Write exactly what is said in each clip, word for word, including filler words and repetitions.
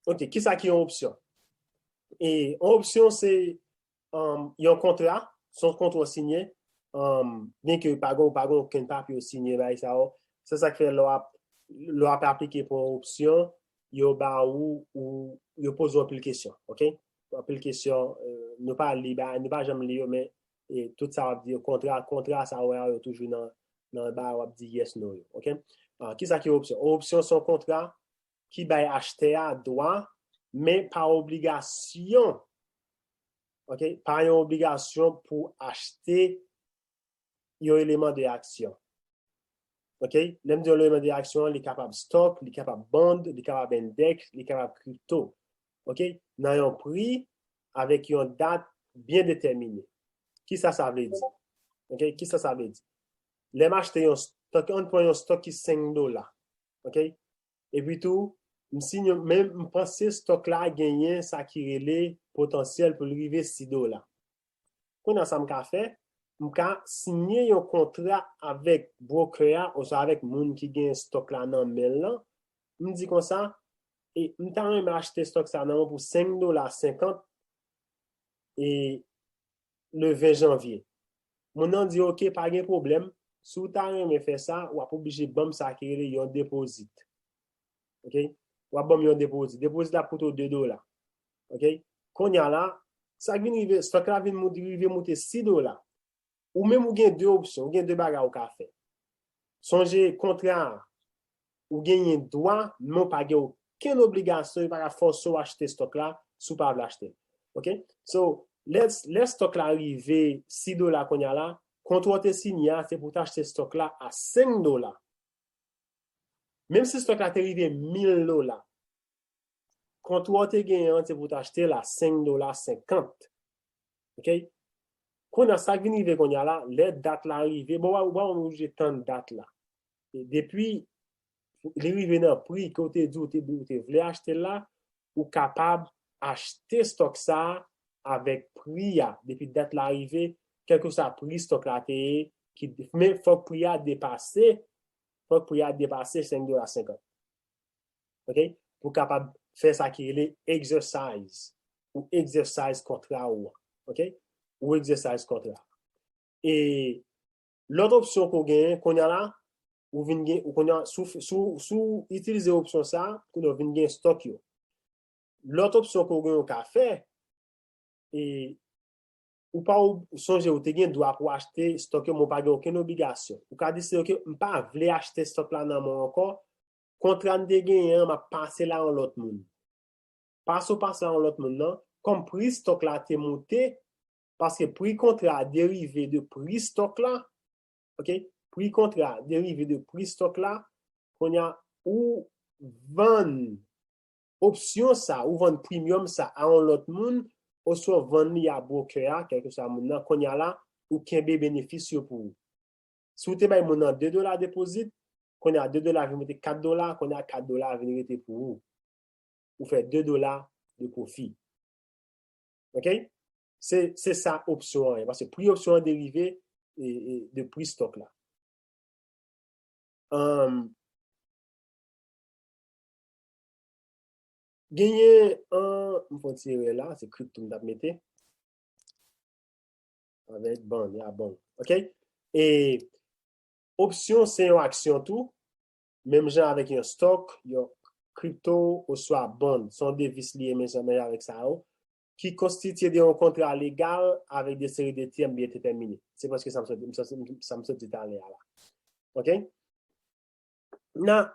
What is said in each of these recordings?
Ok, kisa ki yon opsyon? E yon opsyon se um, yon kontra, se yon kontra w siyen, um, byenke pa gen, pa gen okenn papye w siyen, bagay sa yo. Se sa k fè lè w ap, lè w ap aplike pou yon opsyon, yo ba ou, ou yo poze w anpil kesyon, ok? Anpil kesyon, euh, nou pa li, ba, nou pa janm li yo, men e, tout sa w ap di yo, kontra, kontra sa w wè a, yo toujou nan, nan ba w ap di yes, no yo, ok? Ah, kisa ki opsyon? Opsyon se yon kontra ki bay achtè a dwa, men pa obligasyon, ok? Pa yon obligasyon pou achte yon eleman de aksyon. Ok? Lè m di yon eleman de aksyon, li kapab stock, li kapab bond, li kapab index, li kapab crypto. Ok? Nan yon pri avèk yon dat byen detèmine. Kisa sa vle di? Ok? Kisa sa vle di? Lè m achte yon stock, ann pran yon stock ki senk dola. Ok? Epi tou, m siyen, men m panse stock la genyen sa ki rele potansyèl pou l rive sis dola. Kounye a sa m ka fè, m ka siyen yon kontra avèk broker a, oswa avèk moun ki gen stock la nan men l lan. M di konsa, e m ta renmen achte stock sa nan men w pou senk dola senkant, e le ven janvye. Moun nan di, ok, pa gen pwoblèm. Si w ta renmen fè sa, w ap oblije ban m sa ki rele yon depozit. Ok? W ap ban m yon depozit. Depozit la ap koute w de dola. Ok? Kounye a la, sa k vin rive, stock la vin moute, rive moute sis dola. Ou menm ou gen de opsyon, ou gen de bagay ou ka fè. Sonje kontra a, ou genyen dwa, men w pa gen okenn obligasyon, yo pa ka fòse w achte stock la si w pa vle achte l. Ok? So, lè, lè stock la rive sis dola kounye a la, kontra w te siyen a, se pou w te achte stock la a senk dola. Menm si stock la te rive mil dola, kontra w te genyen an, se pou w te achte l a senk dola senkant. Ok? Kounye a, sa k vin rive kounye a la, lè dat la rive, bon, w pa, w pa oblije tann dat la. E depi li rive nan pri ke w te di w te, ou te vle achte l la, ou kapab achte stock sa a avèk pri a. Depi dat la rive, kèlkeswa pri stock la te ye, ki, men fòk pri a depase, fòk pri a depase senk dola senkant. Ok? Pou w kapab fè sa ki rele exercise. Ou exercise kontra ou an. Ok? Ou exercise kontra. E lòt opsyon ke w genyen, kounye a la, ou vin gen, ou kounye a, si w, si w, si w itilize opsyon sa, kounye a w vin gen stock yo. Lòt opsyon ke w genyen w ka fè, e ou pa ob-, sonje ou te gen dwa pou w achte stock yo, men w pa gen okenn obligasyon. Ou ka deside, ok, m pa vle achte stock la nan men w ankò, kontra m te genyen an, m ap pase l a yon lòt moun. Pase w pase l a yon lòt moun nan, kòm pri stock la te moute, paske pri kontra a derive de pri stock la, ok? Pri kontra a derive de pri stock la, kounye a ou vann opsyon sa, ou vann premium sa a yon lòt moun, oswa w vann li a broker a, kèlkeswa moun nan, kounye a la, ou kenbe benefis yo pou ou. Si w te bay moun nan de dola depozit, kounye a de dola vin rete kat dola, kounye a kat dola vin rete pou ou. Ou fè de dola de pwofi. Ok? Se, se sa opsyon an ye, paske pri opsyon an derive e, e, de pri stock la. Um, genyen an, m fè yon ti erè la, se crypto m t ap mete. Avèk bond, ya bond. Ok? E opsyon se yon aksyon tou, menm jan avèk yon stock, yon crypto, oswa bond. Se yon devis li ye, menm jan, menm jan avèk sa yo, ki konstitye de yon kontra legal avèk de seri de tèm byen detèmine. Se prèske sa m sot, sa m sot di talè a la. Ok? Nan,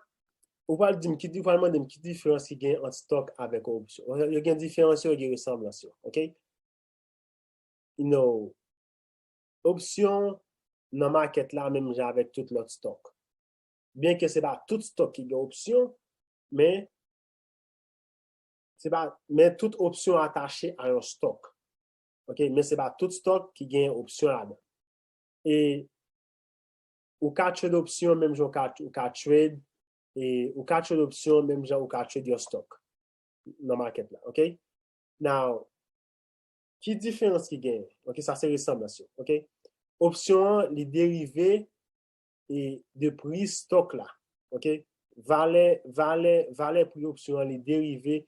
ou pral di m ki, ou pral mande m ki diferans ki gen ant stock avèk opsyon. Yo gen diferans yo, yo gen resanblans yo. Ok? You know, opsyon nan market la menm jan avèk tout lòt stock. Byenke se pa tout stock ki gen opsyon, men se pa, men tout opsyon atache a yon stock. Ok, men se pa tout stock ki gen opsyon ladan. E ou ka trade opsyon menm jan ou ka, ou ka trade, e ou ka trade opsyon menm jan ou ka trade yon stock nan market la, ok? Now, ki diferans ki genyen? Ok, sa se resanblans yo, ok? Opsyon an, li derive e de pri stock la, ok? Valè, valè, valè pri opsyon an, li derive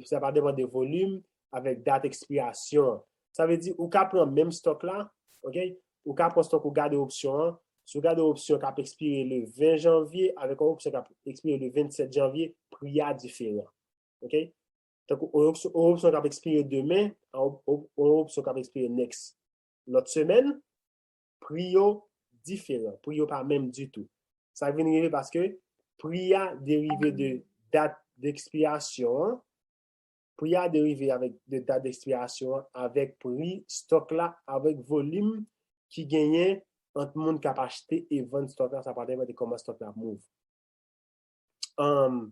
sa va depann de volim avèk dat ekspirasyon an. Sa vle di, ou ka pran menm stock la, ok? Ou ka pran stock ou gade opsyon an. Si w gade opsyon k ap ekspire le ven janvye avèk yon opsyon k ap ekspire le vennsèt janvye, pri a diferan. Ok? Tankou yon opsyon, yon opsyon k ap ekspire demen, yon op- op- yon opsyon k ap ekspire next lòt semèn, pri yo diferan. Pri yo pa menm ditou. Sa vin rive paske pri a derive de dat dekspirasyon an. Pri a derive avèk de dat dekspirasyon an avèk pri stock la avèk volim ki genyen ant moun k ap achte e vann stock la, sa pral depann de kòman stock la ap move. Um,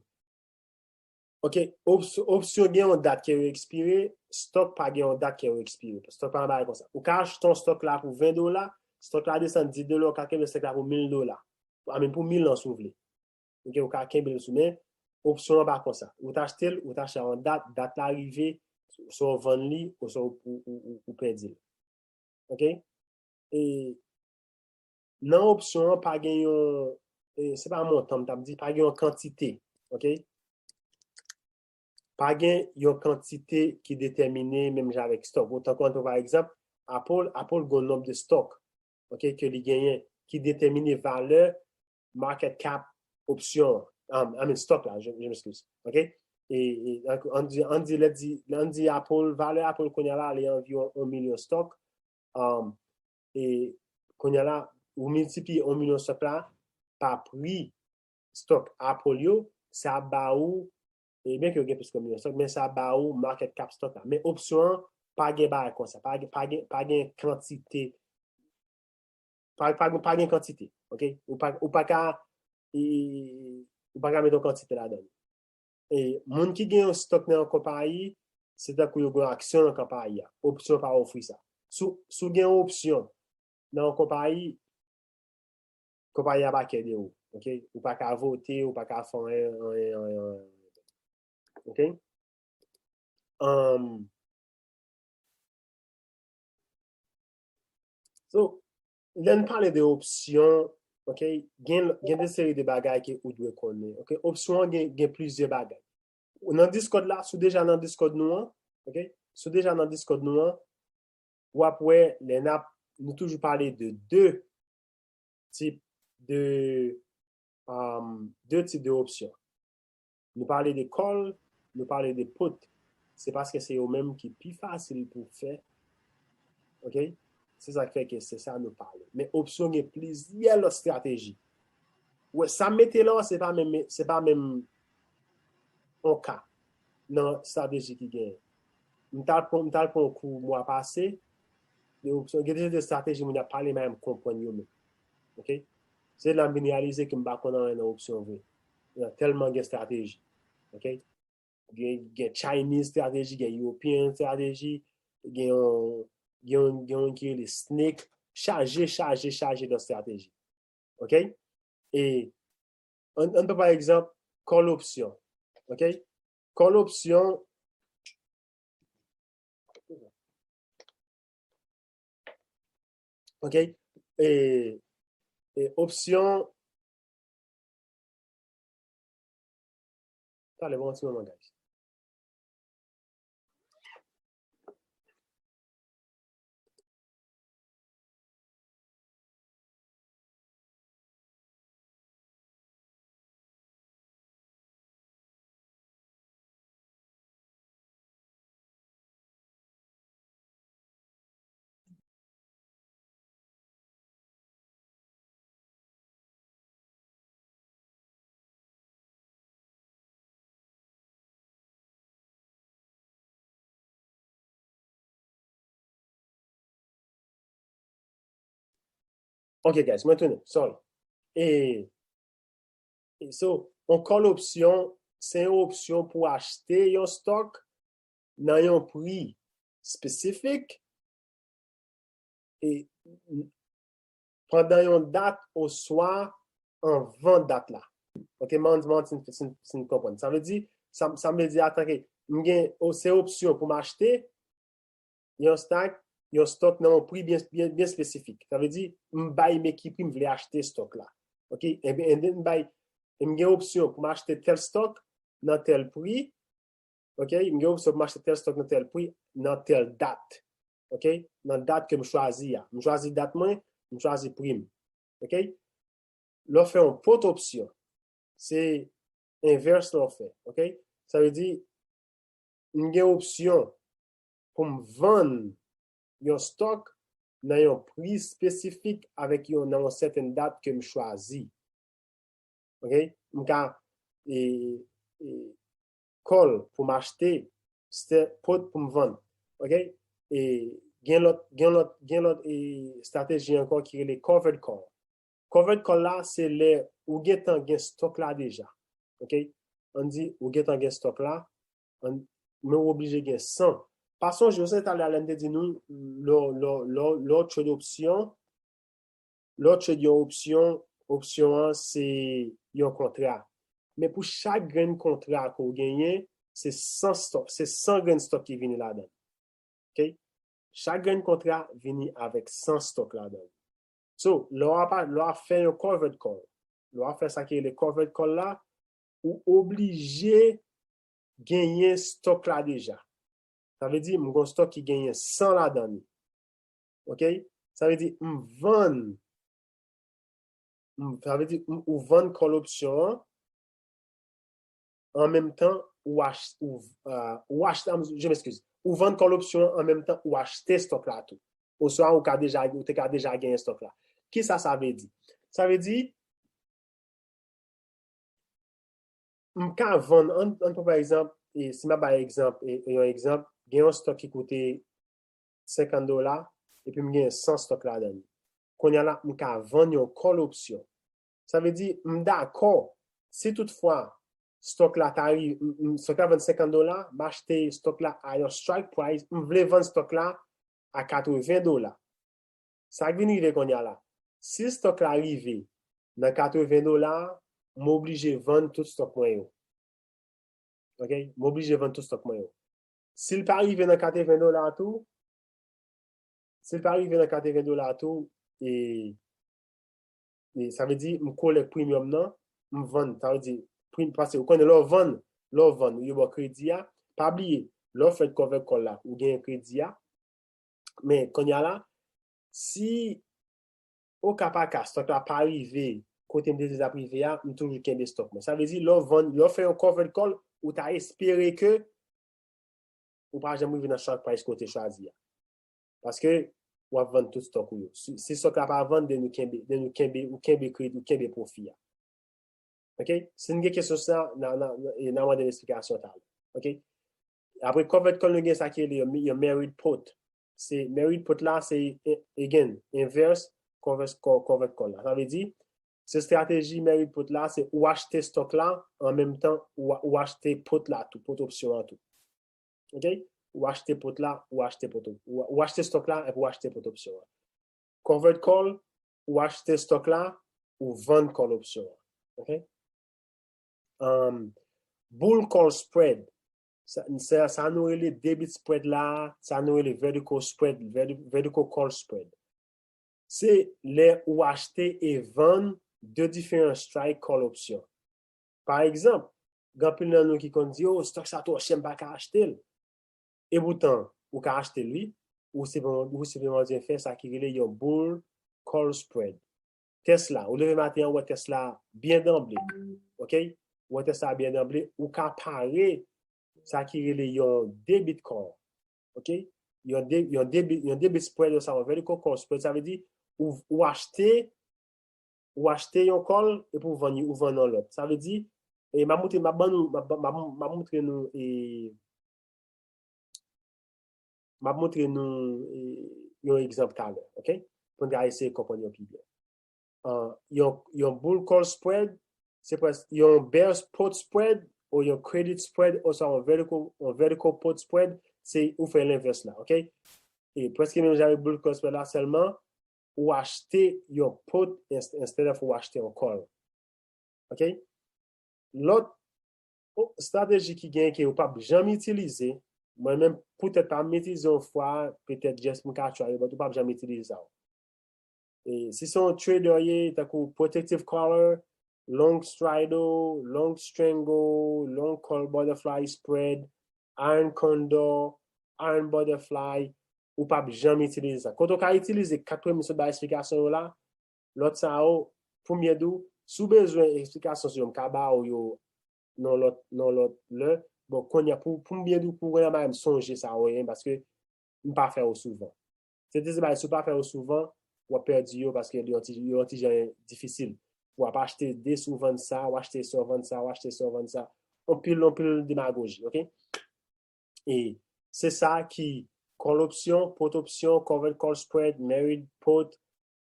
ok, ops- opsyon gen yon dat ke yo ekspire, stock pa gen yon dat ke yo ekspire. Stock pa yon bagay konsa. Ou ka achte yon stock la pou ven dola, stock la desann dis dola, ou ka kenbe stock la pou mil dola. I mean, pou mil an si w vle. Ok, ou ka kenbe l sou men, opsyon an pa konsa. Ou ta achte l, ou ta achte a yon dat, dat la rive, swa w vann li, oswa ou, ou, ou, ou, ou pèdi l. Ok? E nan opsyon an, pa gen yon, e se pa montan m t ap di, pa gen yon kantite. Ok? Pa gen yon kantite ki detèmine menm jan avèk stock. Ou tankou an, pa egzanp, Apple, Apple gen yon nonb de stock, ok, ke li genyen, ki detèmine valè market cap opsyon an. Um, I mean, stock la, je, je m'excuse. Ok? E, e an, an di, an di, lè di, an di Apple, valè Apple kounye a la, li anviwon yon milyon stock. Um, e kounye a la, ou miltipliye yon milyon stock la pa pri stock Apple yo, sa ba ou, e byen ke yo gen plis ke yon milyon stock, men sa ba ou market cap stock la. Men opsyon an, pa gen bagay konsa, pa gen, pa gen, pa gen kantite, pa, pa, pa gen kantite, ok? Ou pa, ou pa ka, e, ou pa ka mete yon kantite ladan li. E moun ki gen yon stock nan yon konpayi, se tankou yo gen yon aksyon nan konpayi a. Opsyon pa ofri sa. Si w, si w gen yon opsyon nan yon konpayi, konpayi a pa kè de ou, ok? Ou pa ka vote, ou pa ka fè anyen, anyen, anyen, anyen. Ok? Um, so, lè n pale de opsyon, ok, gen, gen de seri de bagay ke ou dwe konnen. Ok? Opsyon an gen, gen plizyè bagay. Nan Discord la, si w deja nan Discord nou an, ok? Si w deja nan Discord nou an, w ap wè, lè n ap, nou toujou pale de de tip de, um, de tip de opsyon. Nou pale de call, nou pale de put. Se paske se yo menm ki pi fasil pou fè. Ok? Se sa k fè ke se sa nou pale. Men opsyon gen plizyè lòt estrateji. Wè, sa m mete la, se pa menm, se pa menm yon ka nan estrateji ki genyen. M t al pran, m t al pran yon kou mwa pase, de opsyon, gen de estrateji moun ap pale, men m konprann yo menm. Ok? Se la m vin reyalize ke m pa konn anyen nan opsyon vre. Nan tèlman gen estrateji. Ok? Gen, gen Chinese strategy, gen European strategy, gen yon, gen yon, gen yon ki rele snake, chaje, chaje, chaje nan strateji. Ok? E, an, an pran pa egzanp, call opsyon. Ok? Call opsyon, ok? E, e opsyon, talè, ban m yon ti moman, guys. Ok, guys, mwen tounen. Sorry. E, e so, yon call opsyon, se yon opsyon pou achte yon stock nan yon pri espesifik e pandan yon dat oswa anvan dat la. Ok, m an, m an, si, si, si n konprann. Sa vle di, sa, sa vle di, atanke m gen, o, se opsyon pou m achte yon stock, yon stock nan yon pri byen, byen, byen espesifik. Sa vle di, m bay men ki pri m vle achte stock la. Ok, e byen, and then m bay, m gen opsyon pou m achte tèl stock nan tèl pri, Ok, m gen opsyon pou m achte tel stock nan tel pri, nan tel dat. Ok, nan dat ke m chwazi a. M chwazi dat mwen, m chwazi pri m. Ok, lè w fè yon pot opsyon, se envès lè w fè. Ok, sa vle di, m gen opsyon pou m vann yon stock nan yon pri espesifik avèk yon, nan yon sèten dat ke m chwazi. Ok, m ka e, e, call pou m achte, pot pou m vann. Ok, e gen lòt, gen lòt, gen lòt e, strateji ankò ki rele covered call. Covered call la, se lè ou gentan gen stock la deja. Ok, ann di ou gentan gen stock la, men ou oblije gen san. Pa sonje, se talè a lè m te di nou, lè w trade opsyon, lè w trade yon opsyon, opsyon an se yon kontra. Men pou chak grenn kontra ke w genyen, se san stock, se san grenn stock ki vini ladan. Ok, chak grenn kontra vini avèk san stock ladan. So, lè w ap fè yon covered call, lè w ap fè sa ki rele covered call la, ou oblije genyen stock la deja. Sa vle di, m gon stock ki genyen san ladan li. Ok, sa vle di, m vann, sa vle di, ou vann call opsyon an, an menm tan ou, ach, ou, uh, ou achte, je m'excuse, ou vann call opsyon an, an menm tan ou achte stock la tou. Oswa ou ka deja, ou te ka deja genyen stock la. Kisa sa vle di? Sa vle di, m ka vann, ann pran pa egzanp, si m ap bay egzanp, yon egzanp, gen yon stock ki koute senkant dola, epi m gen san stock ladan li. Kounye a la, m ka vann yon call opsyon. Sa vle di, m dakò, si toutfwa stock la ta rive, stock la vann senkant dola, m achte stock la a yon strike price, m vle vann stock la a katreven dola. Sa k vin rive kounye a la? Si stock la rive nan katreven dola, m oblije vann tout stock mwen yo. Ok, m oblije vann tout stock mwen yo. Si l pa rive nan katreven dola tou, si l pa rive nan katreven dola tou, e, e sa vle di m kolèk premium nan, m vann, sa vle di, paske ou konnen lè w vann, lè w vann, yo ba w kredi a. Pa bliye, lè w fè covered call la, ou genyen kredi a. Men kounye a la, si o ka pa ka, stock la pa rive kote m te di l ap rive a, m toujou kenbe stock mwen. Sa vle di, lè w vann, lè w fè yon covered call, ou ta espere ke ou pa janm rive nan strike price ke w te chwazi a. Paske w ap vann tout stock ou yo. Si, si stock la pa vann, then ou kenbe, then ou kenbe, ou kenbe kredi, ou kenbe pwofi a. Ok? Si n gen kesyon sa, n a, n a, n a mande m esplikasyon talè. Ok? Apre covered call, nou gen sa ki rele yon, yon married put. Se married put la, se, again, inverse covered call, covered call la. Sa vle di, se strateji married put la, se ou achte stock la, an menm tan, ou, ou achte put la tou, put opsyon an tou. Ok? Ou achte put la, ou achte put, ou, ou achte stock la, epi ou achte put opsyon an. Covered call, ou achte stock la, ou vann call opsyon an. Ok? Um, bull call spread, sa, sa, sa nou rele debit spread la, sa nou rele vertical spread, verti-, vertical call spread. Se lè ou achte e vann de diferan strike call opsyon. Pa egzanp, gen anpil nan nou ki konn di, "Oh, stock sa twò chè, m pa ka achte l." Epoutan, ou ka achte l, wi. Ou senpleman, ou senpleman dwe fè sa ki rele yon bull call spread. Tesla, ou leve maten an, ou wè Tesla byen danble. Ok? Ou wè Tesla byen danble, ou ka pare sa ki rele yon debit call. Ok? Yon, de, yon, debit, yon debit spread, sa yon vertical call spread, sa vle di, ou, ou achte, ou achte yon call epi ou vann, ou vann yon lòt. Sa vle di, e m ap montre, m ap ban nou, m ap, m ap, m ap montre nou, e, m ap montre nou, e, yon egzanp talè, ok? Pou n ka eseye konprann yo pi byen. Uh, yon, yon bull call spread, se prèske yon bear put spread, ou yon credit spread, oswa yon vertical, yon vertical put spread, se ou fè lenvès la, ok? E prèske menm jan avèk bull call spread la, sèlman ou achte yon put inst-, instead of ou achte yon call. Ok? Lòt, o, strateji ki gen ke ou p ap janm itilize, mwen menm poutèt pa m itilize yon fwa, petèt just m ka try, but ou p ap janm itilize sa. E si se yon trader ye, tankou protective collar, long straddle, long strangle, long call butterfly spread, Iron Condor, Iron Butterfly, ou p ap janm itilize sa. Kote w ka itilize kat premye sot bay esplikasyon yo la, lòt sa yo, pou m byen di w, si w bezwen esplikasyon sou yo, m ka ba w yo nan lòt, nan lòt lè. Bon, kounye a, pou, pou m byen di w, pou kounye a, m sonje sa yo, wi, paske m pa fè yo souvan. Se te se bagay, si w pa fè yo souvan, w ap pèdi yo paske yo ti, yo ti jan difisil. W ap achte de sou vann sa, w achte sa, vann sa, w achte sa, vann sa. Anpil, anpil demagoji, oke? E se sa ki call option, put option, covered call spread, married put,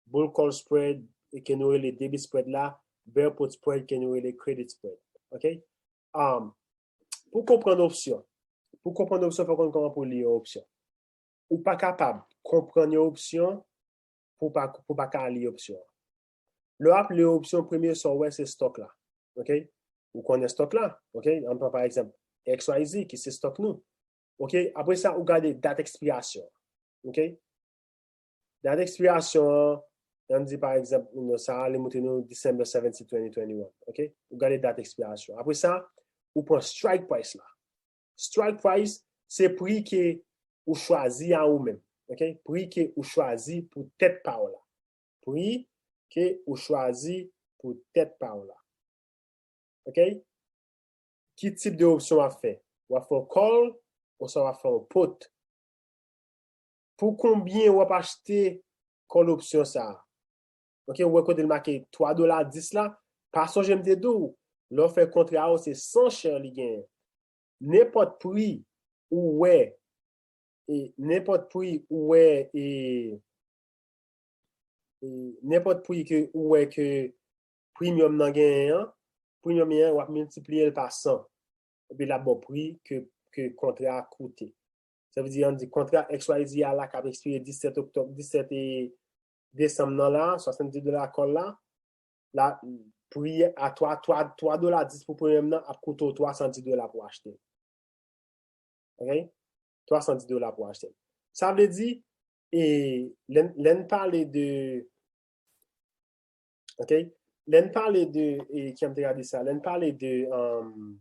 bull call spread, e ke nou rele debit spread la, bear put spread, ke nou rele credit spread. Oke? Um, pou konprann opsyon, pou konprann opsyon, fò konn kòman pou li yon opsyon. Ou pa kapab konprann yon opsyon pou pa, pou pa ka li opsyon. Lè w ap li opsyon, premye sa w wè se stock la. Oke? Ou konnen stock la. Oke? Ann pran pa egzanp X Y Z ki se stock nou. Oke? Apre sa, ou gade dat ekspirasyon. Oke? Dat ekspirasyon an, ann di pa egzanp, nou sa li montre nou December seventeen, twenty twenty-one. Oke? Ou gade dat ekspirasyon. Apre sa, ou pran strike price la. Strike price, se pri ke ou chwazi a ou menm. Oke? Pri ke ou chwazi pou tèt pa w la. Pri ke ou chwazi pou tèt pa w la. Oke? Ki tip de opsyon w ap fè? W ap fè yon call oswa w ap fè yon put? Pou konbyen w ap achte call opsyon sa a? Oke, ou wè kote l make twa dola dis la, pa sonje m te di w, lè w fè kontra a, se san share li genyen. Nenpòt pri ou wè, e nenpòt pri ou wè, e, e nenpòt pri ke ou wè ke premium nan genyen an, premium nan, w ap miltipliye l pa san. Epi l ap ba w pri ke, ke kontra a koute. Sa vle di, ann di, kontra X Y Z a la k ap ekspire disèt oktòb, disèt e desanm nan la, swasanndis dola call la, la, pri a twa, twa, twa dola dis pou premium nan ap koute w twa san dis dola pou achte. Oke? Twa san dis dola pou achte. Sa vle di, e, lè n, lè n pale de, oke? Lè n pale de, e, ki an te gade sa, lè n pale de, um,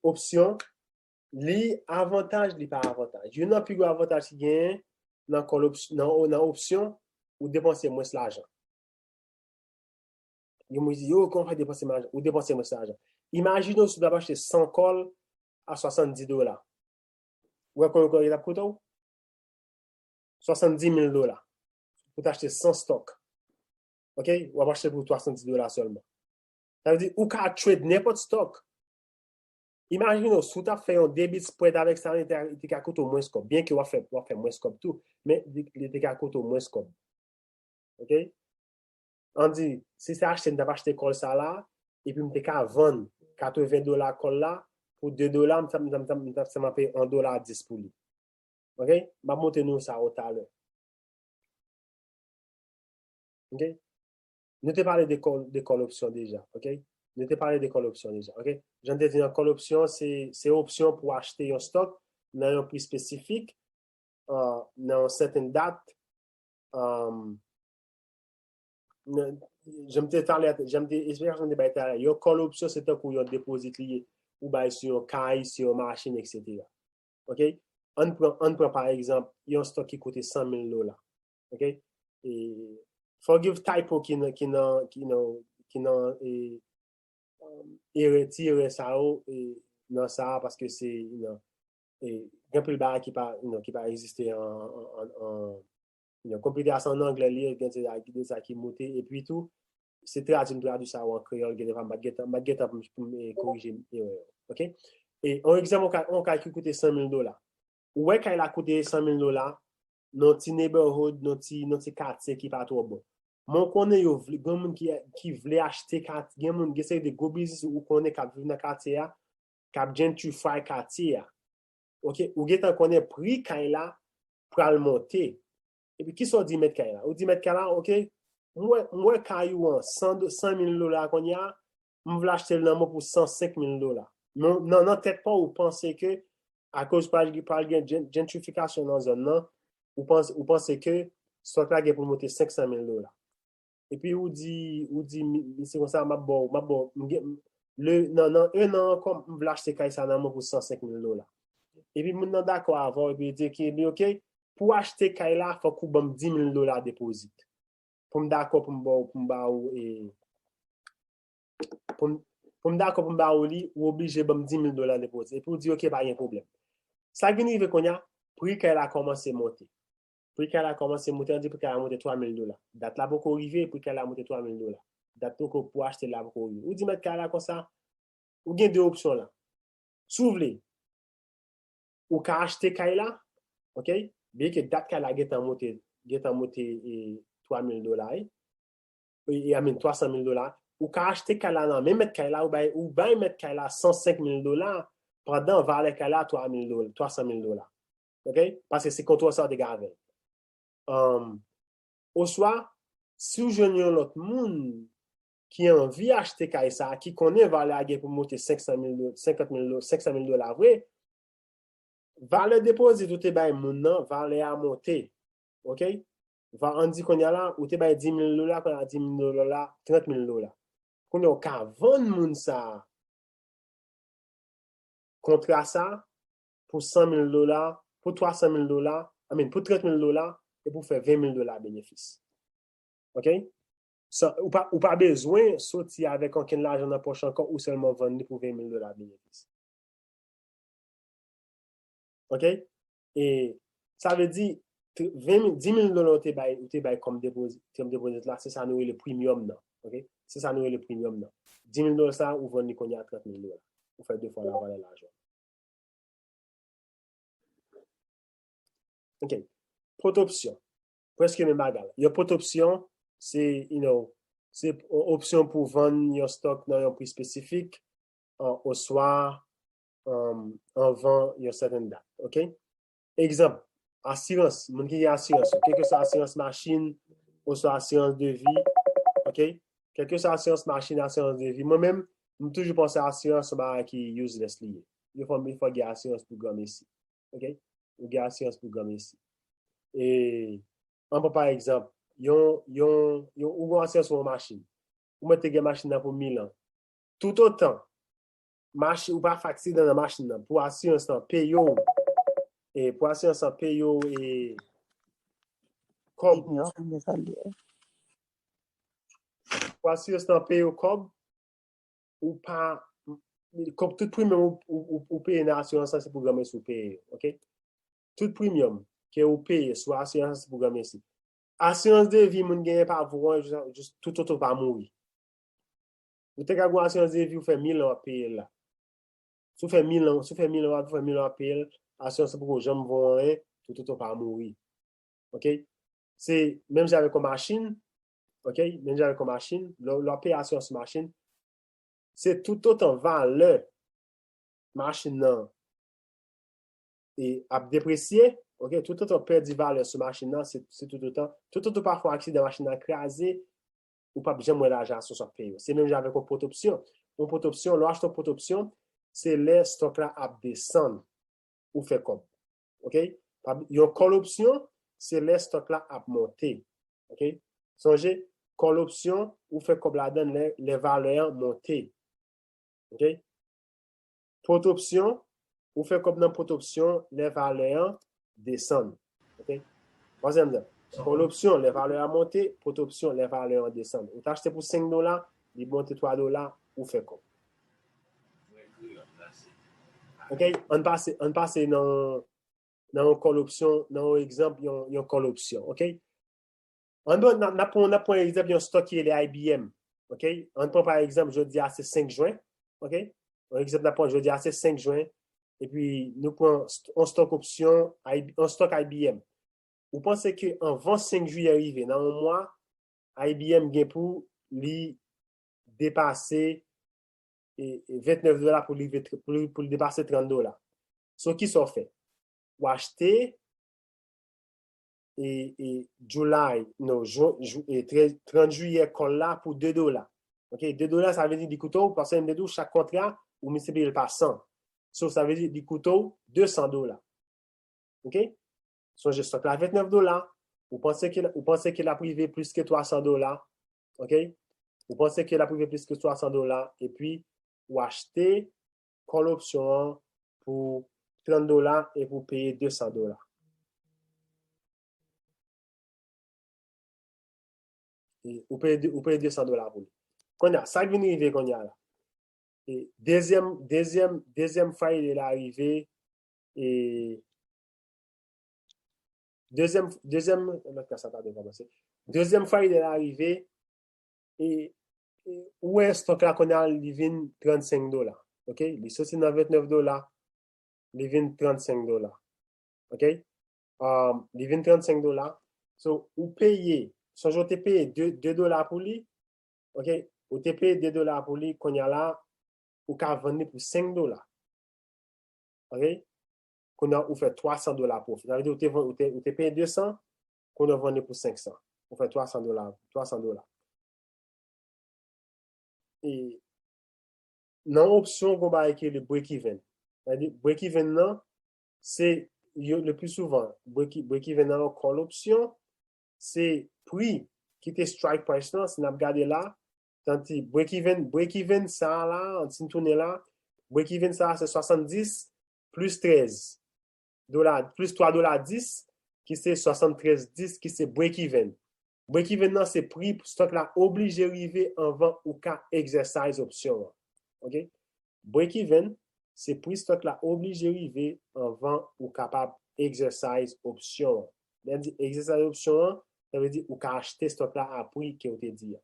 opsyon, li avantaj, li pa avantaj. Youn nan pi gwo avantaj ki genyen nan call ops-, nan, nan opsyon, ou depanse mwens lajan. Gen moun ki di, yo, kòman w fè depanse lajan? Ou depanse mwens lajan. Imajine w si w t ap achte san call a swasanndis dola. Ou wè konbyen kote l ap koute w? Swasanndis mil dola. Pou w t achte san stock. Oke? W ap achte pou swasanndis dola sèlman. Sa vle di, ou ka trade nenpòt stock. Imajine w, si w t ap fè yon debit spread avèk sa, li te, li te ka koute w mwens kòb. Byen ke w ap fè, w ap fè mwens kòb tou, men li, li te ka koute w mwens kòb. Oke? Ann di, si se achte, m t ap achte call sa la, epi m te ka vann katreven dola call la, pou de dola, m t ap, m t ap, m t ap, m t ap sèlman peye yon dola dis pou li. Oke? M ap montre nou sa yo talè. Oke? Nou te pale de call, de call opsyon deja, oke? Nou te pale de call opsyon deja, oke? Jan m te di an, call opsyon, se, se opsyon pou achte yon stock nan yon pri espesifik, uh, nan yon sèten dat, um, nan, jan m te talè, jan m te, esplikasyon m te bay talè, yon call opsyon se tankou yon depozit li ye, ou bay sou yon kay, sou yon machin, etsetera. Oke? Ann pran, ann pran pa egzanp, yon stock ki koute san mil dola. Oke? E, forgive typo ki nan, ki nan, ki nan, ki nan, e, um, erè, ti erè sa yo, e, nan sa a, paske se, you know, e, gen anpil bagay ki pa, you know, ki pa egziste an, an, an, an, you know, konpitè a se an anglè li ye, gen de sa ki moute, epi tou, se tradui, m tradui sa yo an kreyòl, gen de fwa m pa t gentan, m pa t gentan pou m, pou m, e, korije erè yo. Oke? E, yon egzanp, yon kay, yon kay ki koute san mil dola. Ou wè kay la koute san mil dola, nan ti neighborhood, nan ti, nan ti katye ki pa twò bon. Men w konnen yo vle, gen moun ki, ki vle achte katye, gen moun, gen seri de gwo biznis ou konnen k ap viv nan katye a, k ap gentrify katye a. Oke, ou gentan konnen pri kay la pral monte. Epi kisa w di mèt kay la? Ou di mèt kay la, oke, m wè, m wè kay ou an san do-, san mil dola kounye a, m vle achte l nan men w pou san senk mil dola. Men nan, nan tèt pa w, ou panse ke, akoz pral, pral gen gen-, gentrification nan zòn nan, ou panse, ou panse ke stock la gen pou l monte senk san mil dola. Epi ou di, ou di, mi-, misye konsa, m ap ba w, m ap ba w, m gen, le, nan, nan en an ankò, m vle achte kay sa nan men w pou san senk mil dola. Epi moun nan dakò avè w, epi li di, ok, li, ok, pou w achte kay la, fòk ou ban m dis mil dola depozit. Pou m dakò pou m ba w, pou m ba w, e, pou m, pou m dakò pou m ba w li, ou oblije ban m dis mil dola depozit. Epi ou di, ok, pa gen pwoblèm. Sa k vin rive kounye a, pri kay la kòmanse monte. Pri kay la kòmanse monte, ann di pri kay la monte twa mil dola. Dat la poko rive, pri kay la monte twa mil dola. Dat poko pou achte la poko rive. Ou di mèt kay la konsa, ou gen de opsyon la. Si w vle, ou ka achte kay la, ok? Byenke dat kay la gentan monte, gentan monte e twa mil dola, e, e, I mean, twa san mil dola. Ou ka achte kay la nan men mèt kay la, ou bay, ou bay mèt kay la san senk mil dola, pandan valè kay la twa mil dola, twa san mil dola. Ok? Paske se kontra sa w te gen avè l. Um, oswa, si w jwenn yon lòt moun ki anvi achte kay sa, ki konnen valè a gen pou monte senk san mil do-, senkant mil do-, senk san mil dola vre, valè depozit ou te bay moun nan, valè a monte. Ok? Va, ann di kounye a la, ou te bay dis mil dola, kounye a dis mil dola, trant mil dola. Kounye a ou ka vann moun sa a kontra sa pou san mil dola, pou twa san mil dola, I mean, pou trant mil dola, e pou fè ven mil dola benefis. Ok? Sa, ou pa, ou pa bezwen soti avèk ankenn lajan nan pòch ankò, ou sèlman vann li pou ven mil dola benefis. Ok? E sa vle di, t-, ven mil, dis mil dola ou te bay, ou te bay kòm depozit, kòm depozit la, se sa nou rele premium nan. Ok? Se sa nou rele premium nan. Dis mil dola sa, ou vann li kounye a trant mil dola. Ou fè de fwa lavalè lajan. Ok. Pot opsyon. Prèske menm bagay. Yon pot opsyon, se, you know, se yon opsyon pou vann yon stock nan yon pri espesifik, uh, oswa, um, anvan yon sèten dat. Ok? Egzanp, asirans. Moun ki gen asirans yo, kèlkeswa asirans machin, oswa asirans de vi, ok? Kèlkeswa asirans machin, asirans de vi. Mwen menm, m toujou panse asirans se yon bagay ki useless li ye. Yo fò, fò gen asirans pou granmesi. Ok? Ou gen asirans pou granmesi. E, ann pran pa egzanp, yon, yon, yon, ou gen asirans pou yon machin. Ou mèt te gen machin nan pou mil an. Toutotan, machin, ou pa fè aksidan nan machin nan, pou asirans lan peye w, e pou asirans lan peye w, e kòb, pou asirans lan peye w kòb, ou pa, kòb tout premye ou, ou, ou, ou peye nan asirans lan, se pou granmesi ou peye yo, ok? Tout premium ke ou peye sou asirans lan, se pou granmesi. Asirans de vi moun genyen pa vo an, jis, jis toutotan ou pa mouri. Ou te ka gen asirans de vi, ou fè mil an w ap peye l la. Si w fè mil an, si w fè mil an, w ap fè mil an w ap peye l, asirans lan poko janm vo anyen, toutotan ou pa mouri. Ok? Se menm jan avèk yon machin, ok? Menm jan avèk yon machin, lè, lè w ap peye asirans machin, se toutotan valè machin nan e ap depresye, ok? Toutotan w pèdi valè sou machin nan, se, se toutotan, toutotan w pa fè yon aksidan, machin nan kraze, ou p ap janm wè lajan asirans w ap peye yo. Se menm jan avèk yon pot opsyon. Yon pot opsyon, lè w achte yon pot opsyon, se lè stock la ap desann ou fè kòb. Ok? Pa bli-, yon call option, se lè stock la ap monte. Ok? Sonje, call option, ou fè kòb ladan lè, lè valè an monte. Ok? Pot option, ou fè kòb nan pot option lè valè an desann. Ok? Panse m di, call option, lè valè an monte, pot option, lè valè an desann. Ou t achte pou senk dola, li monte twa dola, ou fè kòb. Ok? Ann pase, ann pase nan, nan yon call option, nan yon egzanp, yon, yon call option. Ok? Ann pran, n ap, n ap pran, n ap pran egzanp yon stock ki rele I B M. Ok? Ann pran pa egzanp, jodi a se senk jen. Ok? Yon egzanp n ap pran jodi a se senk jen. Epi nou pran st-, yon stock option, I B, yon stock I B M. Ou panse ke anvan senk jiyè rive, nan yon mwa, I B M gen pou li depase, e, e, ventnèf dola pou li, pou li, pou li depase trant dola. So, kisa w fè? Ou achte, e, e, July, non, ju-, ju-, e, trèz, trant jiyè call la pou de dola. Ok, de dola, sa vle di li koute w, paske m te di w, chak kontra, ou miltipliye l pa san. So, sa vle di li koute w de san dola. Ok? Sonje, stock la ventnèf dola. Ou panse ke, ou panse ke l ap rive plis ke twa san dola. Ok? Ou panse ke l ap rive plis ke twa san dola. Epi, ou achte call option an pou trant dola epi ou peye de san dola. E ou peye de- ou peye de san dola pou li. Kounye a, sa k vin rive kounye a la? E dezyèm dezyèm dezyèm Friday la rive, e dezyèm dezyèm lòt ka sa ta dwe kòmanse. Dezyèm Friday la rive, e, e ou wè stock la kounye a li vin trannsenk dola. Ok, li soti nan ventnèf dola, li vin trannsenk dola. Ok, um, li vin trannsenk dola. So ou peye, sonje ou te peye de dola pou li. Ok, ou te peye de dola pou li, kounye a la ou ka vann li pou senk dola. Ok, kounye a ou fè twa san dola pwofi. Sa vle di ou te, ou te, ou te peye de san, kounye a ou vann li pou senk san. Ou fè twa san dola, twa san dola. E nan opsyon, gon bagay ki rele break even. Sa vle di break even nan, se yo, le pli souvan, break, break even nan yon call option, se pri ki te strike price lan, si n ap gade la, tanti break even, break even sa la, si n tounen la, break even sa se swasanndis plis trèz dola, plis twa dola dis, ki se swasanntrèz dis, ki se break even. Break even nan se pri stock la oblije rive anvan ou ka exercise opsyon an. Ok? Break even, se pri stock la oblije rive anvan ou kapab exercise opsyon an. Lè m di exercise opsyon an, sa vle di ou ka achte stock la a pri ke ou te di a.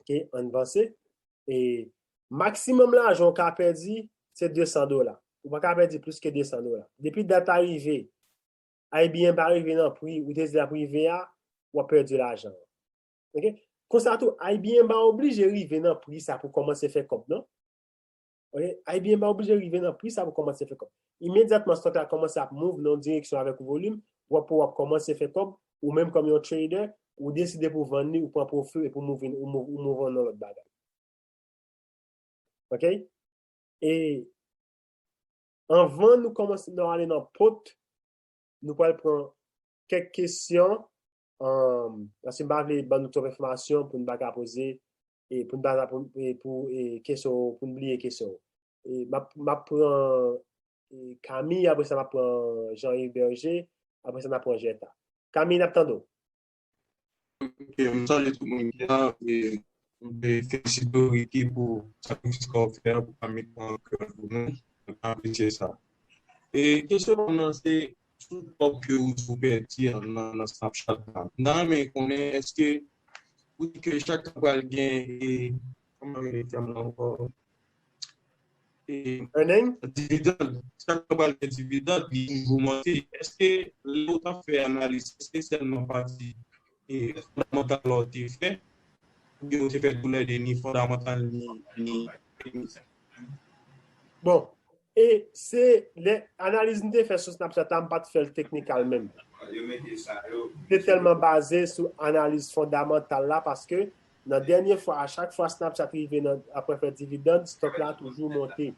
Ok, ann vanse. E maksimòm lajan ou ka pèdi, se de san dola. Ou pa ka pèdi plis ke de san dola. Depi dat la rive, I B M pa rive nan pri ou te di l ap rive a, w ap pèdi lajan an. Ok? Konsa tou, I B M pa oblije rive nan pri sa pou kòmanse fè kòb, non. Ok? I B M pa oblije rive nan pri sa pou kòmanse fè kòb. Imedyatman stock la kòmanse ap move nan yon direksyon avèk yon volim, w ap, w ap kòmanse fè kòb, ou menm kòm yon trader, ou deside pou vann li, ou pran pwofi epi ou move, ou move, ou move nan lòt bagay. Ok? E anvan nou kòmanse, nou ale nan pot, nou pral pran kèk kesyon, um, paske m pa vle ban nou twòp enfòmasyon pou n pa ka poze, e pou n pa, pou, e pou, e kesyon, pou n bliye kesyon. E m ap, m ap pran, e Camille, apre sa m ap pran Jean-Yves Berger, apre sa n ap pran Jetta. Camille, n ap tande w. Ok, m salye tout moun ki la, e m vle felisite w, Ricky, pou sakrifis ke w fè a pou pa met an kè pou nou. Mwen apresye sa. E kesyon pa m nan se sou kòb ke ou di w pèdi an nan, nan Snapchat la. M ta renmen konnen èske ou di ke chak tan pral gen, e kòman rele tèm nan ankò? E earning? Dividann, chak tan pral gen dividann, li toujou monte. Èske lè w t ap fè analiz, èske sèlman pati, e fondamantal la w te fè, oubyen w te fè toulède, ni fondamantal, ni, ni teknik? Bon, e se lè analiz m te fè sou Snapchat la, m pa t fè l teknikal menm. M te tèlman baze sou analiz fondamantal la, paske nan dènye fwa, a chak fwa Snapchat rive nan, apre fè dividann, stock la toujou monte.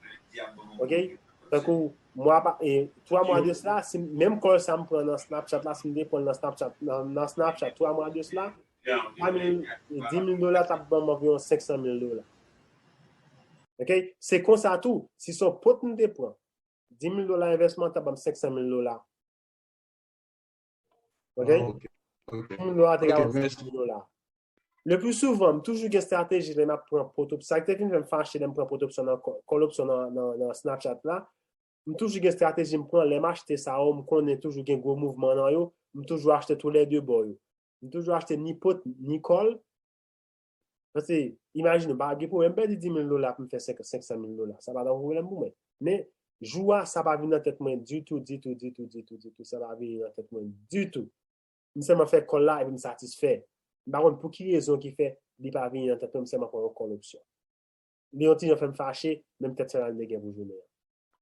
Ok? Tankou mwa pa, e twa mwa de sila, si, menm kòl sa m pran nan Snapchat la, si m te pran l nan Snapchat, nan, nan Snapchat twa mwa de sila, twa mil, dis mil dola t ap ban m anviwon senk san mil dola. Ok? Se konsa tou, si se yon pot m te pran, dis mil dola envèsman an t ap ban m senk san mil dola. Ok? Ah, ok. Ok. Dis mil dola te ka ban m senk san mil dola. Le pli souvan, m toujou gen estrateji lè m ap pran pot opsyon. Sa ki te vin fè m fache lè m pran pot opsyon nan kò-, call option nan, nan, nan Snapchat la, m toujou gen estrateji m pran lè m achte sa yo, m konnen toujou gen gwo mouvman nan yo, m toujou achte toulède bò yo. M toujou achte ni pot, ni call. Paske, imajine w, m pa gen pwoblèm pèdi dis mil dola pou m fè senk, senk san mil dola. Sa pa t yon pwoblèm pou mwen. Men, jou a, sa pa vin nan tèt mwen ditou, ditou, ditou, ditou, ditou. Sa pa vin nan tèt mwen ditou. M sèlman fè call la epi m satisfè. M pa konn pou ki rezon ki fè li pa vini nan tèt mwen, m sèlman fè yon call option. Li yon ti jan fè m fache, men m tèt sa la m te gen pou jounen an.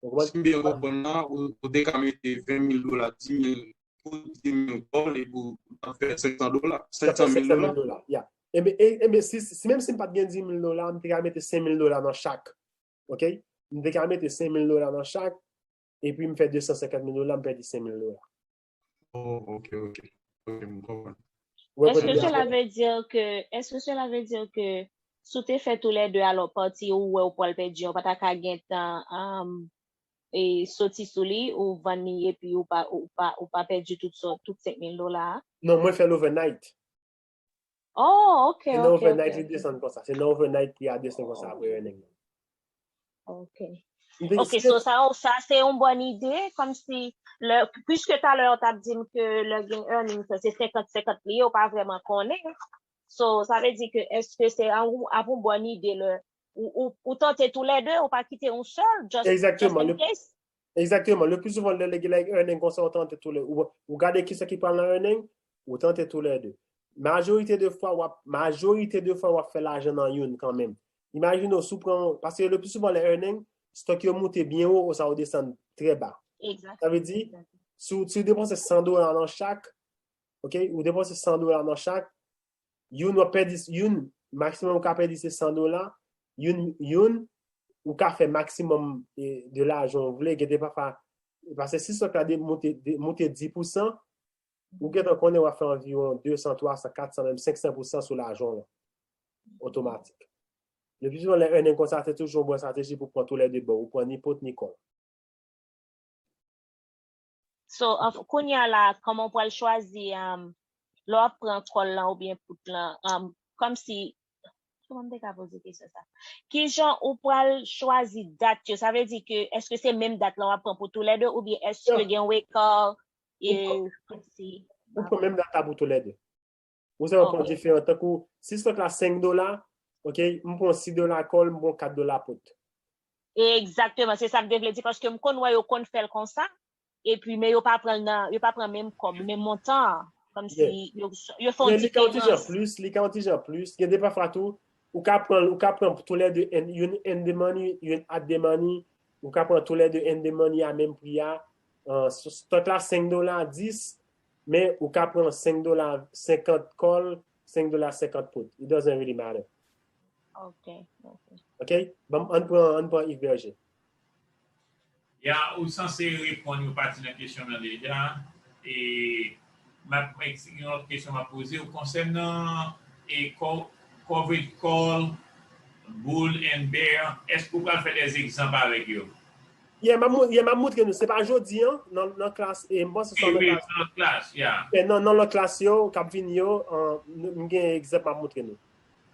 Ou konprann? Si m byen konprann la, ou, ou te ka mete ven mil dola, dis mil pou dis mil call, epi w ap fè senk san dola, senk san mil dola. Ya. Ebyen, e, ebyen, si, si, menm si m pa t gen dis mil dola, m te ka mete senk mil dola nan chak. Ok? M te ka mete senk mil dola nan chak, epi m fè de san senkant mil dola, m pèdi senk mil dola. Oh, ok, ok. Ok, m konprann. Ou wè kote m pral? Est-ce que cela veut dire que, est-ce que cela veut dire que si w te fè toulède, alò pati ou wè ou pral pèdi an, ou pa ta ka gentan um, e, soti sou li, ou vann li epi ou pa, ou pa, ou pa pèdi tout, sa, tout senk mil dola a? Non, mwen fè l overnight. Oh, ok, Se ok. nan overnight li desann konsa. Se nan overnight pri a desann konsa apre earning. Ok. Ok, so sa, sa se yon bòn ide, kòmsi, lè, puiske talè ou t ap di m ke lè gen earning, sa se senkant senkant li ye, ou pa vrèman konnen. So, sa vle di ke èske se ap yon bòn ide lè ou, ou, ou tante toulède, ou pa kite yon sèl, just, just in case? Egzakteman. Le pli souvan, lè gen like earning konsa, ou tante toulède. Ou, ou gade kisa ki pral nan earning, ou tante toulède. Majorite de fwa, w ap, majorite de fwa, w ap fè lajan nan youn kanmenm. Imajine w, si w pran, paske le pli souvan, lè earning, stock yo moute byen wo, ou sa yo desann trè ba. Sa vle di, si w, si w depanse san dola nan chak, ok, ou depanse san dola nan chak, youn w ap pèdi, youn, maksimòm ou ka pèdi se san dola, youn, youn, ou ka fè maksimòm e, de lajan w vle, gen de pafwa, paske si stock la de, moute, de, moute dis pousan, ou gentan konnen w ap fè anviwon de san, twa san, kat san, menm senk san pousan sou lajan w lan. Otomatik. Le pli souvan, lè earning konsa, se toujou yon bon estrateji pou pran toulède bò, ou pran ni put ni call. So, anf, kounye a la, kòman w pral chwazi, um, lè w ap pran call lan oubyen put lan, um, kòmsi, kòman m te ka poze kesyon sa? Kijan ou pral chwazi dat yo? Sa vle di ke, èske se menm dat lan w ap pran pou toulède, oubyen èske gen wake call, e, kòmsi, Ou pran menm dat la pou toulède. Ou sèlman pran diferan. Tankou, si stock la senk dola, ok, m pran sis dola call, m pran kat dola put. Egzakteman, se sa m te vle di, paske m konn wè yo konn fè l konsa, epi men yo pa pran l nan, yo pa pran menm kòb, menm montan an, kòmsi yo, yo fè yon diferans. Plis, li ka yon ti jan plis, gen de pafwa tou, ou ka pran, ou ka pran toulède, youn in the money, youn at the money, ou ka pran toulède in the money a menm pri a, uh, stock la senk dola, dis, men ou ka pran senk dola senkant call, senk dola senkant put. It doesn't really matter. Ok, ok. Ok? Bon, ann pran, ann pran Yves Berger. Ya, ou sanse reponn yon pati nan kesyon nan deja. E m ap, yon lòt kesyon m ap poze w konsènan e co-, covered call, bull and bear. Èske ou pral fè de egzanp avèk yo? Yeah, m ap mou-, yeah, m ap moutre nou. Se pa jodi an, nan, nan klas, e m panse se nan klas. Nan klas, yeah. Yeah, nan, nan lòt klas yo, k ap vini yo, m gen egzanp m ap moutre nou.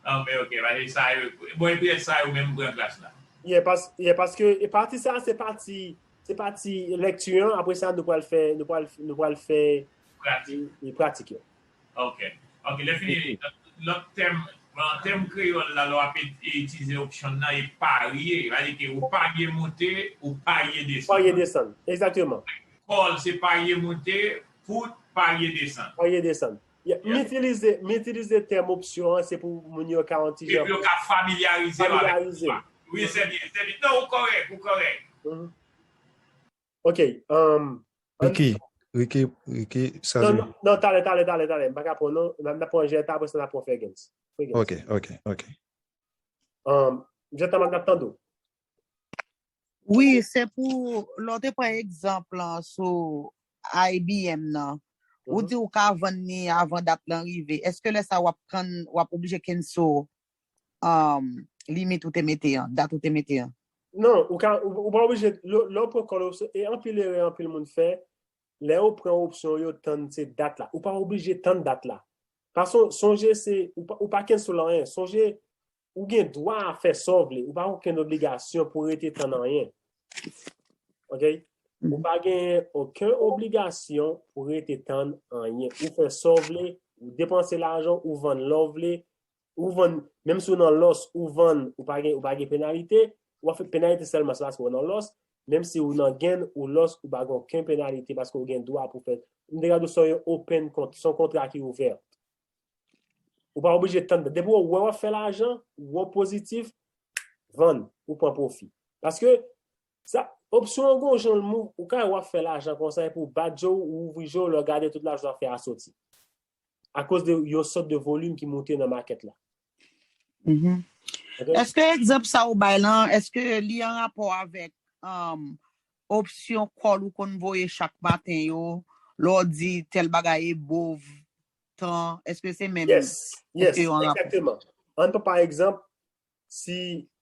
Ah, men ok, paske sa yo, bon, e petèt sa yo menm pran klas la. Yeah, pas-, yeah, paske e pati sa, se pati, se pati lèkti an, apre sa, nou pral fè, nou pral, nou pral fè Pratik. e, e pratik yo. Ok. Ok, lè fini, lòt tèm, nan tèm kreyòl la, lè w ap itilize option nan, e parye, sa vle di ke ou parye monte, ou parye desann. Parye desann, egzakteman. Call, se parye monte, put, parye desann. Parye desann. Yeah, m itilize, m itilize tèm opsyon an, se pou moun yo ka yon ti jan Yo ka familyarize yo avèk familyarize. Wi, se byen, se byen. Non, ou kòrèk, ou kòrèk. Ok, um, Ricky, Ricky, Ricky, non, salut. Non, non, talè, talè, talè, talè. M pa ka pran non, n ap pran Jetta, apre sa n ap pran Fergens. Fergens. Ok, ok, ok. Um, Jetta, m ap tande w. Wi, se pou lè w te pran egzanp lan sou I B M nan. Ou di ou ka vann li avan dat lan rive. Èske lè sa w ap kann, w ap oblije cancel um, limit ou te mete an, dat ou te mete an? Non, ou ka, ou, ou pa oblije, lè, lè w pran call option, e anpil erè anpil moun fè, lè yo pran opsyon yo tann se dat la. Ou pa oblije tann dat la. Paske sonje se, ou pa, ou pa cancel anyen. Sonje, ou gen dwa a fè sa w vle. Ou pa okenn obligasyon pou rete tann anyen. Ok? Ou pa gen okenn obligasyon pou rete tann anyen. Ou fè sa w vle, ou depanse lajan, ou vann lè w vle, ou vann, menm si w nan loss, ou vann, ou pa gen, ou pa gen penalite, w ap fè penalite sèlman se paske w nan loss, menm si w nan gain, ou loss, ou pa gen okenn penalite paske w gen dwa pou fè. M te gade w se yon open kont, se yon kontra ki ouvè. Ou pa oblije tann. Depi w wè w ap fè lajan, ou wè w pozitif, vann, ou pran pwofi. Paske sa, opsyon an gon jan l move, ou ka wè w ap fè lajan konsa, epi w bat je w, ou ouvri je w, lè w gade tout lajan w ap fè a soti. Akoz de yon sòt de volim ki moute nan makèt la. Mhm. Ok? Èske egzanp sa ou bay lan, èske li an rapò avèk um, opsyon call ou konn voye chak maten yo, lè w di tèl bagay above tan, èske se menm? Yes, yes, egzakteman. Ann pran pa egzanp, si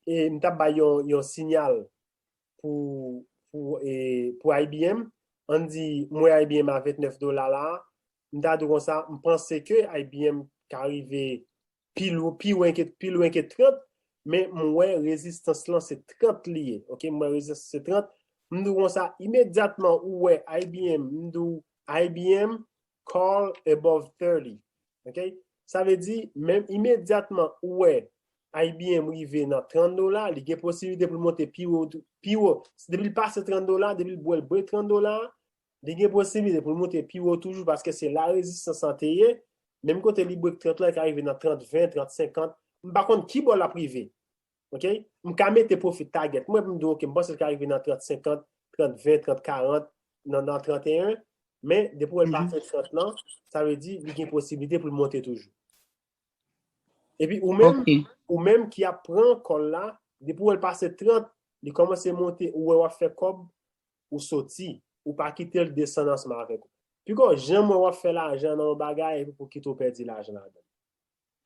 e, m t ap bay yon, yon siyal pou, pou, e, pou I B M, ann di, m wè I B M a vennèf dola la, m ta di w konsa, m panse ke I B M ka rive pi lwen, pi lwen ke, pi lwen ke trant, men m wè rezistans lan se trant li ye. Ok, m wè rezistans se trant. M di w konsa, imedyatman ou wè I B M, m di w I B M call above thirty. Ok? Sa vle di, menm imedyatman ou wè I B M rive nan trant dola, li gen posiblite pou l monte pi wo, pi wo. Depi l pase trant dola, depi l wè l break trant dola, li gen posiblite pou l monte pi wo toujou paske se la rezistans lan te ye. Menm kote li break trant lan, li ka rive nan trant ven, trant senkant. M pa konn ki bò l ap rive. Ok? M ka mete profit target mwen pou m di, ok, m panse l ka rive nan trant senkant, trant ven, trant karant, nan, nan trant e en. Men, depi w wè l pase trant lan, sa vle di li gen posiblite pou l monte toujou. Epi ou menm, ou menm ki ap pran kòl la, depi w wè l pase trant, li kòmanse monte, ou wè w ap fè kòb, ou soti, ou pa kite l desann ansanm avèk ou. Piko jan mwen w ap fè lajan nan yon bagay epi pou kite w pèdi lajan ladan.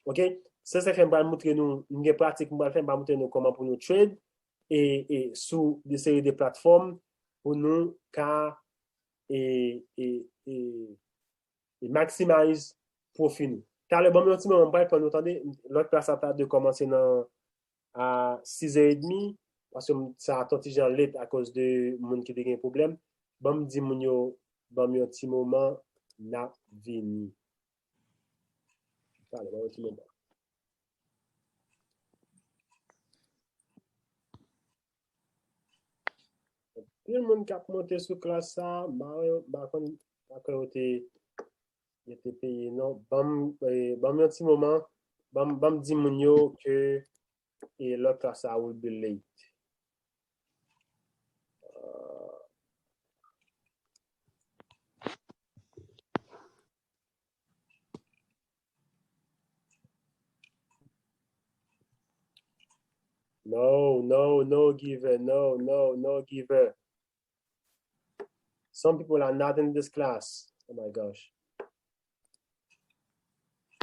Ok? Se sa k fè m pral montre nou, m gen pratik m pral fè, m pral montre nou kòman pou nou trade e, e sou de seri de platfòm pou nou ka e, e, e, e maximize pwofi nou. Talè, ban m yon ti moman, m pral pran nou tande, lòt klas la ta dwe kòmanse nan a sizè edmi, paske m, sa t on ti jan late akoz de moun ki te gen pwoblèm. Ban m di moun yo, ban m yon ti moman, n ap vini. Talè, ban m yon ti moman. Anpil moun k ap monte sou klas sa, m pa, m pa konn, pa kwè yo te, yo te peye, non. Ban m, eh, ban m yon ti moman, ban m, ban m di moun yo ke, eh, lòt klas sa will be late. Ah. No, no, no, Giver, no, no, no, Giver. Some people are not in this class. Oh my gosh.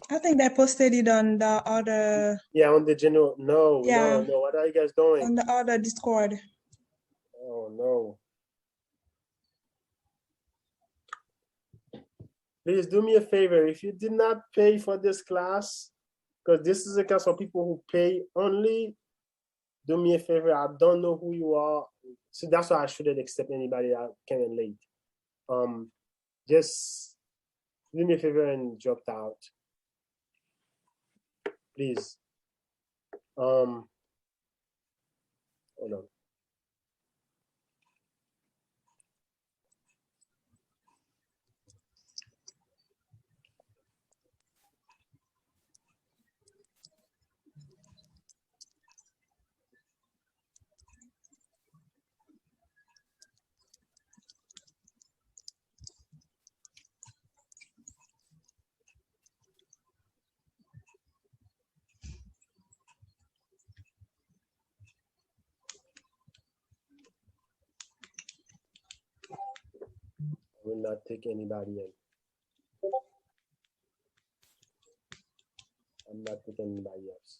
I think they posted it on the other. Yeah, on the general. No, Yeah. no, no. What are you guys doing? On the other Discord. Oh no. Please do me a favor. If you did not pay for this class, because this is a class for people who pay only, do me a favor. I don't know who you are. So that's why I shouldn't accept anybody that came in late. Um, just do me a favor and drop out. Please. Um, hold on. I will not take anybody in. I'm not taking anybody else.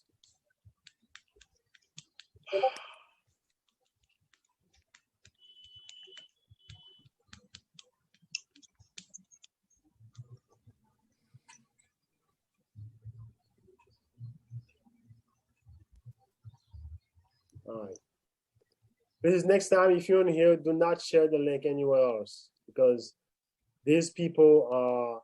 All right. Please, next time, if you're in here, do not share the link anywhere else because these people are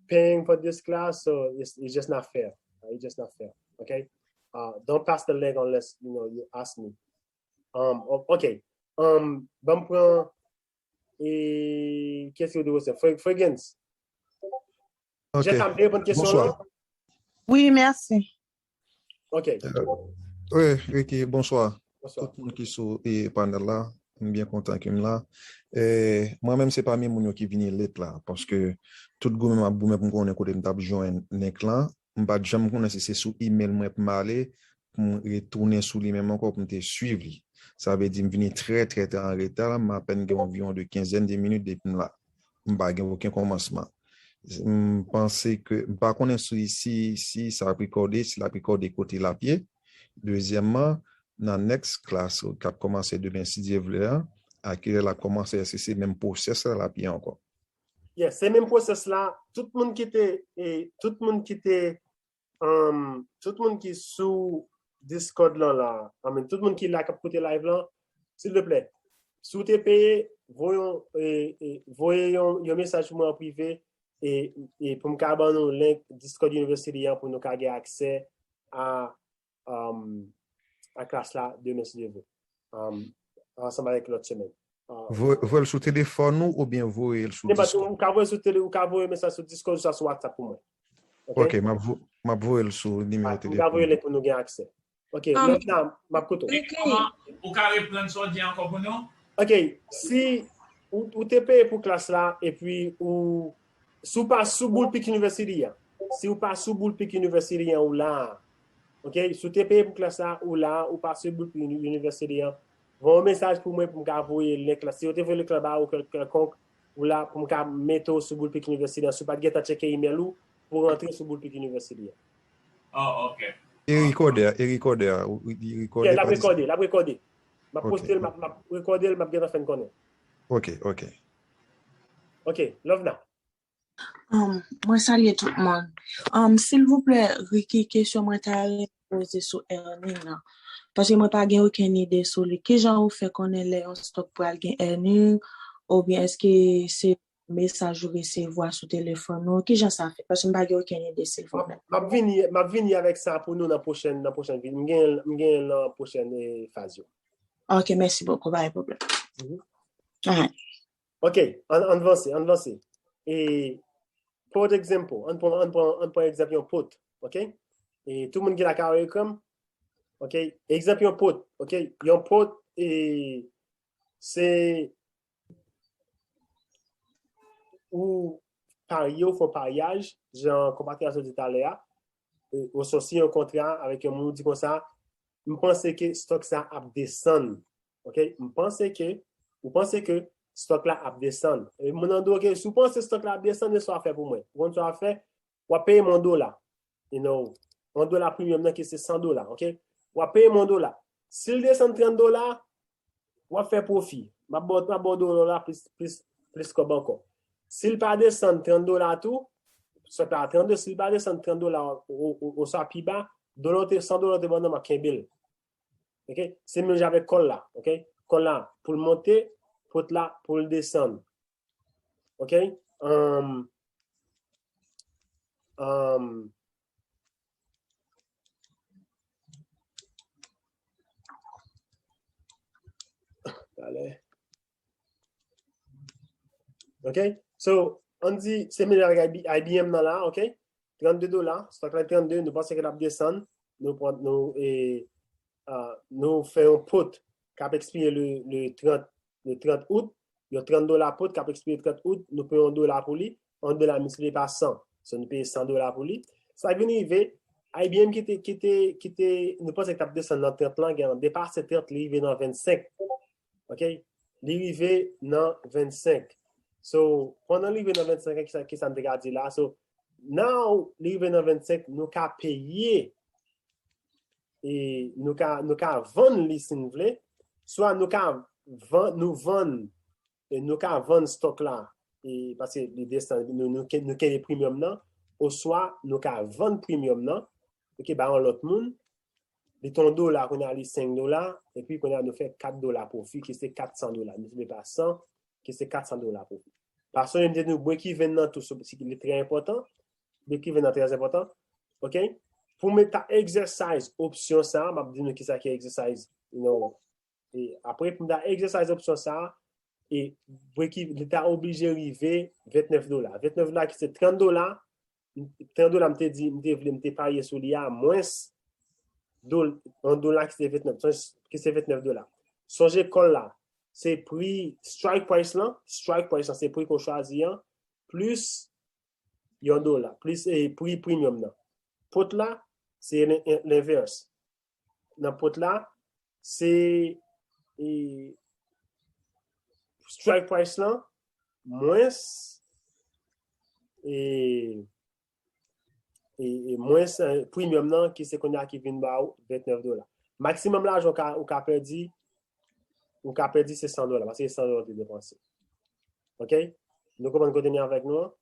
paying for this class, so it's, it's just not fair. Uh, It's just not fair. Okay? Uh, don't pass the link unless you know you ask me. Um, o- okay. Um, ban m pran e kèsyon de resèv. Fre- Fregens. Ok. Jè sa m te reponn kesyon Bonsoir. Lan? Oui, merci. Ok. Euh, oui, Ricky, bonsoir. Bonsoir. Tout moun ki sou e panel la, m byen kontan ke m la. E, mwen menm se pami moun yo ki vini late la, paske tout goumen m ap goumen pou m konnen kote m t ap jwenn link lan, m pa t janm konnen si se sou email mwen pou m ale, pou m retounen sou li menm ankò pou m te swiv li. Sa vle di m vini trè, trè, trè an reta, m apèn gen anviwon de kenzèn de minit depi m la. M pa gen okenn kòmansman. M panse ke, m pa konnen si, si, si sa ap rekòde, si l ap rekòde kote l ap ye. Dezyèmman, nan next class k ap kòmanse demen, si Dye vle a, a kilè l ap kòmanse, èske se menm pwosès la l ap ye ankò? Yes, se menm pwosès la. Tout moun ki te, e, tout moun ki te, um, tout moun ki sou Discord lan la, I mean, tout moun ki la k ap koute live lan, silvouplè, si w te peye, voye yon, e, e, voye yon, yon mesaj pou mwen an prive, e, e pou m ka ban nou link Discord University an pou nou ka gen aksè a, um, a klas la demen si Dye vle. Um, ansanm avèk lòt semèn. Uh, Voye voye l sou telefòn ou oubyen voye l sou nenpòt, Discord? Ou ka voye sou tele, ou ka voye mesaj sou Discord ou sou WhatsApp pou mwen. Ok, m ap vo- m ap voye l sou nimewo Ou ka voye telefòn. Link pou nou gen aksè. Ok, Um, Lovna, m ap koute w. Ricky, Kòman ou ka reprann sa w di ankò pou nou? Ok, si ou, ou te peye pou klas la epi ou, si w pa sou Bull Peak University a, si w pa sou Bull Peak University a ou la, ok, si w te peye pou klas la ou la, ou pa sou Bull Peak University a, voye yon mesaj pou mwen pou m ka voye link la. Si yo te voye link la ba ou kèl- kèlkonk, ou la pou m ka mete w sou Bull Peak University a. Si w pa t gentan tcheke email ou pou rantre sou Bull Peak University a. Oh, ok. E rekòde a, e rekòde a, ou- ou- e rekòde Yeah, l ap pa di- rekòde, l ap rekòde. M ap Ok, poste l, m ap, ok. M ap rekòde l, m ap gentan fè n konnen. Ok, ok. Ok, Lovna. Um, mwen salye tout moun. Um, silvouplè, Ricky, kesyon mwen ta renmen poze sou earning nan. Paske mwen pa gen okenn ide sou li. Kijan ou fè konnen lè yon stock pral gen earning? Oubyen èske se mesaj ou resevwa sou telefòn ou? Kijan sa fèt? Paske m pa gen okenn ide, silvouplè. M ap vini, m ap vini avèk sa pou nou nan pwochèn, nan pwochèn videyo. M gen, m gen nan pwochèn eh, faz yo. Ok, mèsi bokou, pa gen pwoblèm. Mhm. Alright. Ok, ann ann vanse, ann vanse. E, for example, ann pran, ann pran, ann pran egzanp yon pot, ok? E tout moun ki la ka wè ekran m? Ok, egzanp yon pot, ok? Yon pot, e, se ou parye, ou fè yon paryaj, jan konpatriyòt la sot di talè a, e, ou sot siyen yon kontra avèk yon moun, ou di konsa, m panse ke stock sa ap desann. Ok? M panse ke, ou panse ke stock la ap desann. E moun nan di, ok, si w panse stock la ap desann, men sa w ap fè pou mwen. Ou konn sa w ap fè? W ap peye m yon dola. You know, yon dola premium nan ki se san dola, ok? W ap peye m yon dola. Si l desann trant dola, w ap fè pwofi. M ap ba w, m ap ba w dola plis, plis, plis kòb ankò. Si l pa desann trant dola tou, stock la trant dola, si l pa desann trant dola o- o- o- oswa pi ba, dola w te, san dola w te ban nan, m ap kenbe l. Ok? Se menm jan avèk kòl la, ok? Kòl la, pou l monte, pot la, pou l desann. Ok? Um, um, talè. Ok? So, ann di, se menm jan avèk I B- I B M nan la, ok? Trannde dola, stock la trannde, nou panse ke l ap desann, nou pran, nou, e, ah, nou fè yon pot k ap ekspire le, le trant, le trant out, yon trant dola pot k ap ekspire trant out, nou peye yon dola pou li, yon dola miltipliye pa san, so nou peye san dola pou li. Sa vin rive, I B M ki te, ki te, ki te, nou panse k t ap desann nan trant lan, gen depase trant, li rive nan vennsenk. Ok? Li rive nan vennsenk. So, pandan li rive nan vennsenk an, kisa, kisa m te ka di la? So, now, li rive nan vennsenk, nou ka peye, e nou ka, nou ka vann li si n vle, swa nou ka vann, nou vann, e nou ka vann stock la, e paske li desann, nou, nou, ke- nou kenbe premium nan, oswa nou ka vann premium nan, ok, ba yon lòt moun, li te yon dola, kounye a li senk dola, epi kounye a nou fè kat dola pwofi, ki se kat san dola. Nou fini pa san, ki se kat san dola pwofi. Paske m te di nou break even nan tou, se- se- li trè enpòtan. Break even nan trè enpòtan. Ok? Pou mwen ta exercise opsyon sa, m ap di nou kisa ki exercise, you know. E apre, pou m ta exercise opsyon sa, e break even, li ta oblije rive vennèf dola. Vennèf dola ki se trant dola, trant dola m te di, m te vle, m te parye sou li a, mwens dol, yon dola ki se vennèf, ki se vennèf dola. Sonje kòl la, se pri strike price lan, strike price lan se pri ke w chwazi an, plis yon dola, plis e pri premium nan. Pot la, se len- lenvès. Nan pot la, se e, strike price lan, mwens e, e, e mwens, eh, premium nan, ki se kounye a ki vin ba ou vennèf dola. Maksimòm lajan ou ka, ou ka pèdi, ou ka pèdi se san dola, paske se san dola ou te depanse. Ok? Nou konprann kote m ye avèk nou an?